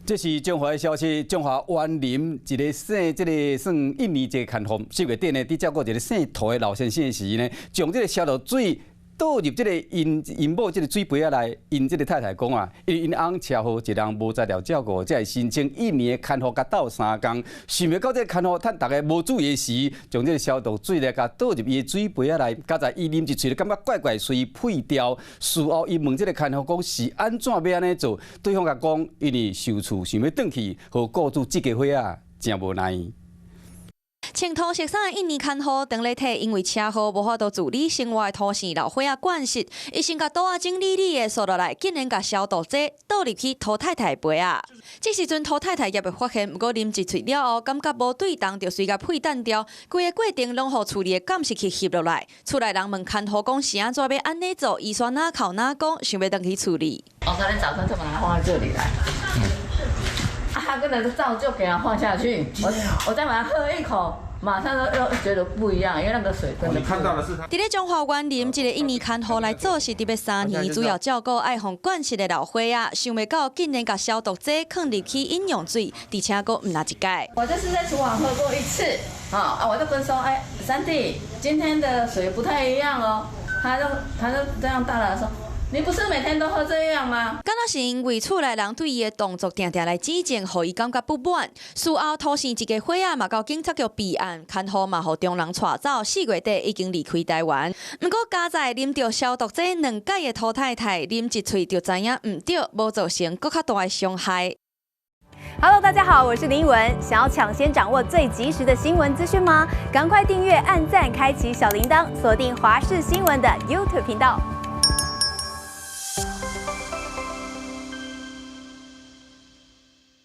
這是彰化的消息，彰化員林一个姓，這个算印尼籍看護，10月底呢，佇照顧一个姓涂的老先生時呢，將這个消毒水倒入這个𪜶𪜶某這个水杯仔內，𪜶這个太太講啊，因為𪜶翁車禍一人無才調照顧，才會申請印尼的看護共鬥相共，想袂到這个看護趁逐家無注意時，將這个消毒水來共倒入伊的水杯仔內，佳哉伊啉一喙就感覺怪怪隨屁調。事後伊問這个看護講是按怎欲按呢做，對方共講因為受厝想欲轉去，予雇主這家伙仔誠無奈。穿塗色衫的印尼看護，當咧替因為車禍無法度自理生活的塗姓老歲仔灌食，伊先共桌仔整理理的掃落來，竟然共消毒劑倒入去塗太太杯仔。這時陣塗太太猶未發現，毋過啉一喙了後，感覺無對動，就隨共屁彈掉，規个過程攏予厝裡的監視器翕落來。厝內人問看護講是按怎欲按呢做，伊煞哪哭哪講，想欲轉去厝裡。我昨天早上就把它放在這裡來。啊，他跟著照舊給它放下去，我再把它喝一口，馬上就又覺得不一樣，因為那個水真的。你看到的是他。佇咧彰化員林，這个印尼看護來做事得欲3年，主要照顧愛予灌食的老歲仔，想袂到竟然共消毒劑囥入去飲用水，而且閣毋但一擺。我就是在廚房喝過一次，啊，我就跟說，哎，三弟，今天的水不太一樣哦，他就這樣大膽說。你不是每天都喝這樣嗎？敢若是因為厝內人對伊的動作定定來指正，予伊感覺不滿。事後塗姓一家伙仔嘛到警察局備案，看護嘛予中人帶走，4月底已經離開台灣。毋過佳哉啉著消毒劑兩擺的塗太太，啉一喙就知影毋對，無造成閣較大的傷害。 Hello，大家好，我是林文。想要搶先掌握最及時的新聞資訊嗎？趕快訂閱、按讚、開啟小鈴鐺，鎖定華視新聞的 YouTube 頻道。